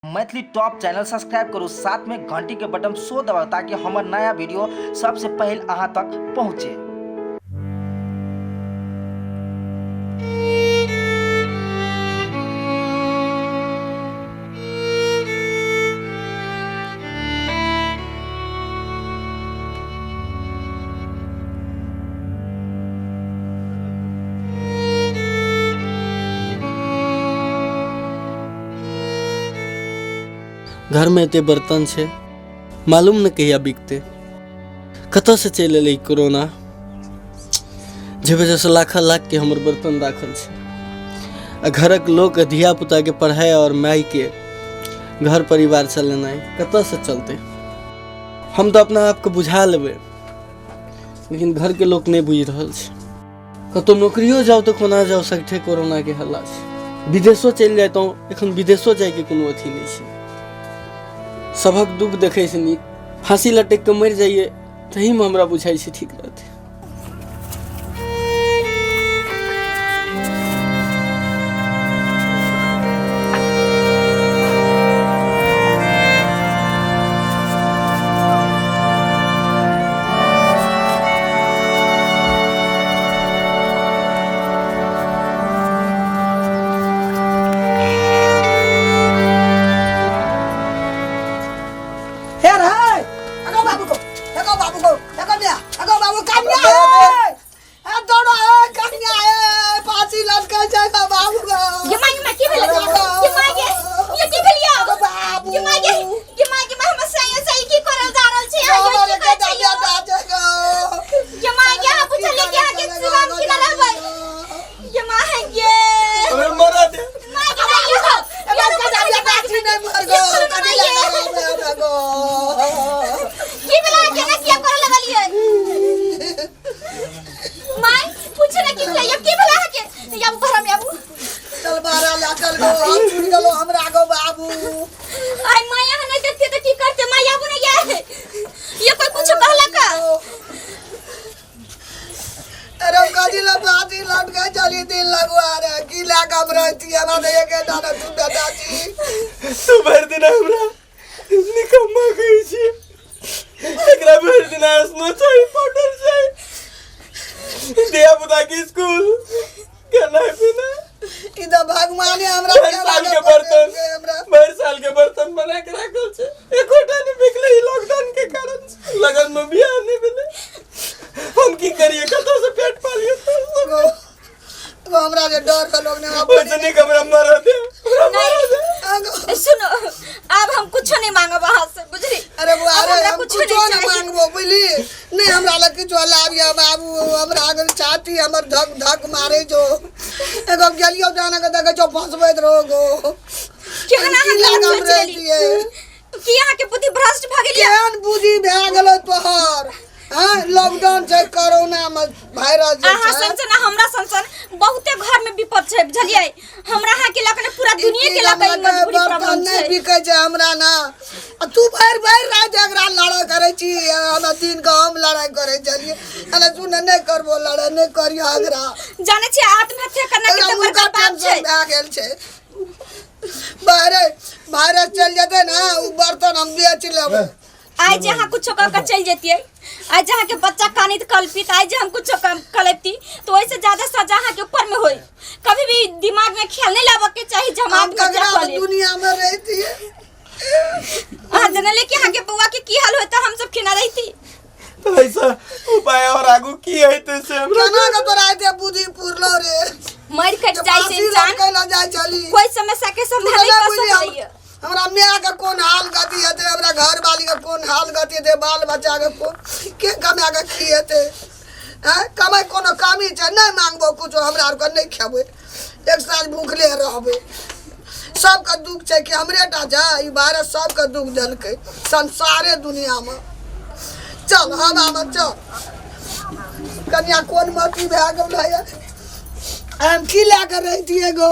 Maithili top channel subscribe करू, साथ में घंटी के बटन सो दबाउ ताकि हमर नया वीडियो सबसे पहले अहाँ तक पहुँचे। घरमे एते बर्तन छै, मालूम ने कहिया बिकतै। कतऽसँ चलि एलै ई कोरोना, जे वजहसँ लाख लाखके हमर बर्तन राखल छै। आ घरक लोक धियापुताके पढ़ाइ आओर मायके घर परिवार चलेनाइ कतऽसँ चलतै? हम तऽ अपना आपके बुझा लेबै, लेकिन घरके लोक नहि बुझि रहल छै। कतहु नौकरियो जाउ तऽ कोना जाउ, सगठे कोरोनाके हल्ला छै। विदेशो चलि जैतहुँ, एखन विदेशो जाइके कोनो अथी नहि छै। सभक दुःख देखैसँ नीक फाँसी लटकि कऽ मरि जाइए, तहीमे हमरा बुझाइ छै ठीक रहतै। हे रे, अगो बाबू को, अगो बाबू को, अगो मिया, अगो बाबू कन्या है, ए दौड़ो, ए कन्या है, फांसी लटके जाएगा बाबू को। ये माय, ये माय, की भेलै? ये माय गे, ये की भेल यौ? अगो बाबू। ये माय गे, ये माय गे, माय, हमर सही सही की करल जा रहल छै? अहाँ यौ की करै छै यौ? ये माय गे, अहाँ पुछलियै कि अहाँके शिवम की ना रहबै? ये माय गे, अरे मरा दे। माय गे, माय यौ, ए यौ, बाबू का पुछलियै बाछी नहीं मर गो, कथी लगा हमरा गो? की भेल अहाँके? एना किया करऽ लगलियै? माय, पूछे ना की भेलै यौ, की भेल अहाँके? आबू घरमे आबू। चल बारा लागल गो, हम छुट गेलो हमरा गो बाबू। आइ माय, अहाँ नहि देखतियै तऽ की करतै? माय, आबू ने ये। ये कोई कुछ कहलक? अरे कथी ला फांसी लटके चली दिन लगवा रे, की ला कम रहती हमरा तो एक दादा तू दादा जी। तू भरि दिन हमरा निकम्मा कहै छी, एकरा भरि दिन स्नो चाही, पाउडर चाही, धिया पुता के स्कूल खेनाइ पीनाइ। ई तऽ भगवाने हमरा भरि साल के बर्तन, हमरा भरि साल के बर्तन बना के राखल छै, एकोटा नहि बिकलै ई लॉकडाउन के कारण से। लगन में बियाह नहि भेलै, हम की करिए, कतऽ से पेट पालिए? गो गो, हमरा जे डर के लोग ने हमरा ओहिसँ नीक हमरा मरऽ दे, हमरा मरऽ दे। नहीं, सुनो, आब हम कुछो नहीं मांगब अहाँ से, बुझली? अरे बुआ आब रे, हमरा हम कुछो कुछो नहीं नहीं चाही। मांगबो, बुझली नहीं? हमरा लग किछो लाबिया बाबू, हमरा अगर छाती हमर धक धक मारे जो। एगो गेलियो जाना के देखे छो, फंसबैत रहो गो। केहन अहाँ की गलत लागम सोच लेली? रहतियै? की अहाँके बुद्धि भ्रष्ट भऽ गेल यऽ? केहन बुद्धि भए गेलो तोहर? हाँ, लॉकडाउन छै, कोरोना में वायरस जे अहाँ छै। सन सन आ हमरा सन सन बहुते घर में विपद छै, बुझलियै? हमरा अहाँ के लऽ के पूरा दुनिया के लऽ के ई मजबूरी बर्तन प्रॉब्लम नहि छै। बिकै छै हमरा ना। आ तू भरि भरि राति एकरा लड़ाइ करै छी, हमरा दिन के हम लड़ाइ करै छलियै। अरे सुन, नहि करबो लड़ाइ, नहि करियो एकरा। जानै छियै आत्महत्या करना एकरा कते मुर्गा बड़का पाप छै। टेंशन भए गेल छै। वायरस वायरस चलि जेतै ने, ओ बर्तन हम बेच लेबै। आइ जे अहाँ कुछो कऽ के चलि जैतियै, आइ जे अहाँके बच्चा कानित कलपित, आइ जे हम कुछो कलपिती तऽ ओहिसँ ज्यादा सजा अहाँके ऊपरमे होय। कभी भी दिमाग में ख्याल नहीं लाबऽ के चाही जे हम हम आत्महत्या ककरा कऽ लेब। दुनिया में रहतियै? अहाँ जनलियै कि अहाँके बौआ के की हाल होय तऽ हम सब केना रहिती? ऐसा उपाय और आगू की हेतै से हमरा केना के तोरा एते बुद्धि पुरलो रे? मरि कटि जाइ छै फांसी इंसान, लटकै लए जाइ छली। कोई समस्या के तू समाधान तऽ नहीं कऽ बुझली सकैए। हमरा माय के कोन हाल गति हेतै, हमरा घर वाली के कोन हाल गति हेतै, बाल बच्चा के कोन के कमा के खिएतै? आँय, कमाइ कोनो कमी छै? नहि मांगबो कुछो, हमरा आरके नहि खेबै, एक साँझ भूखले रहबै। सबके दुख छै कि हमरे टा छै? ई वायरस सबके दुख देलकै संसारे दुनियामे। चल हवामे चल। कनिया कोन मती भए गेल है? हम की लए कऽ रहितियै गो?